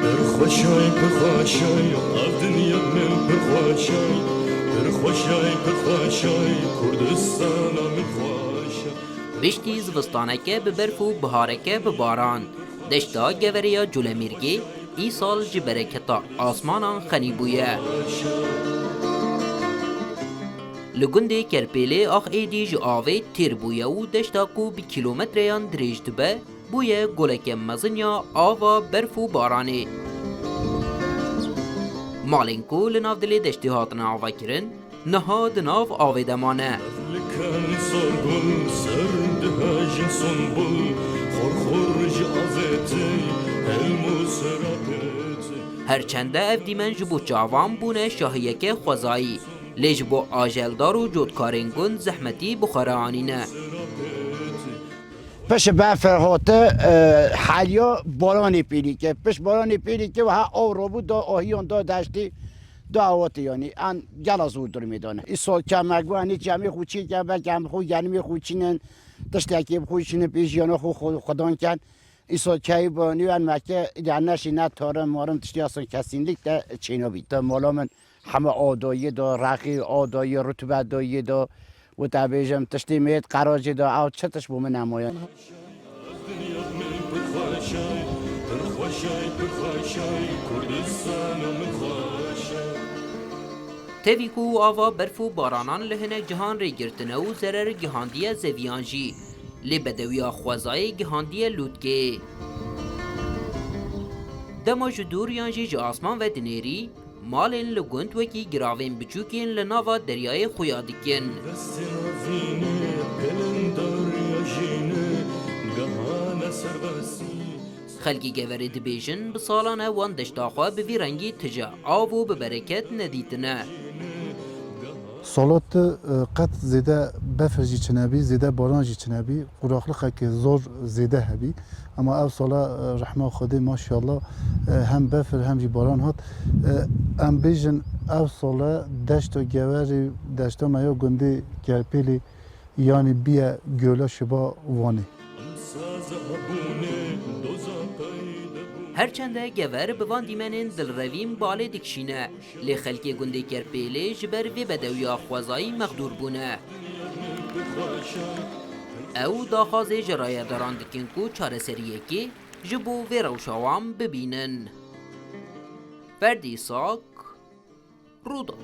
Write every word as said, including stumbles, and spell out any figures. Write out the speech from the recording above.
Pir xweşay, pir xweşay, ev dinya min pir xweşay, pir xweşay, pir xweşay, Kurdistana min xweşay. Piştî zivistaneke bi berf û bihareke bi baran, deşta Geverê ya Colemêrgê îsal ji bereketa asmanan xenî bûye. Li gundê Kerpêlê ax êdî ji avê têr bûye û deşta ku bi kîlometreyan dirêj dibe, bûye goleke mezin ya ava berf û baranê. Malên ku li nav dilê deştê hatine avakirin, niha di nav avê de mane. Li kenî sorgul ser dihejin sunbul, xorxor ji avêtê, helm û serapêtê. Her çende ev dîmen ji bo çavan bûne şahiyeke xwezayî, lê ji bo ajeldar û cotkarên gund zehmetî bi xwe re anîne. Pişt berf hate, e, heriya baranê pêlî ke. Pişt baranê pêlî ke, ha aw rabû da ahiyan da deştê, da awatê yanî. An gela zor durumê dane. Îsal ke me got, enê çemê xwe çê ke, belke em xwe genimê xwe çînin, tiştekê bi xwe çînin, pê jiyana xwe xwe-, xwedan ken. Îsal keyî banî en me ke, ya neşî ne tarin marin tiştê asan kesînlik de çênabî. Te mala min heme aw dayê da, rexî aw dayê, rutube dayê da, û te bêjim tiştê mêt qeracê da, ew çi tişt bo min nemaye. Tevî ku ava berf û baranan li hinek cihan rê girtine û zerer gihandiye zeviyan jî, lê bedewiya xwezayê gihandiye lûtkê. Dema ji dûr yan jî ji asman ve dinêrî, malên li gund wekî giravên biçûkên li nava deryayê xuya dikin. Destê navînê, pêlên dariya jînê, gehane serbestî. Xelkê Geverê dibêjin, bi salan e wan deşta xwe bi vî rengî tije av û bi bereket nedîtine. Sala tu, e, qet zêde befir jî çinebî, zêde baran jî çinebî, quraxlixekê zor zêde hebî. Ema ev sala, e, rehma Xwedê maşallah, e, hem befir hem jî baran hat. E, em bêjin ev sala deşta Geverê, deşta me ya gundê Kerpêlê, yanî biye göla şiba Wanê. Her çende Gever bi van dîmenên dilrevîn balê dikişîne, lê xelkê gundê Kerpêlê ji ber vê bedewiya xwezayî mexdûr bûne. Ew daxwazê ji rayedaran dikin ku çareseriyekê ji bo vê rewşa wan bibînin. Ferdî Sak, Rûda.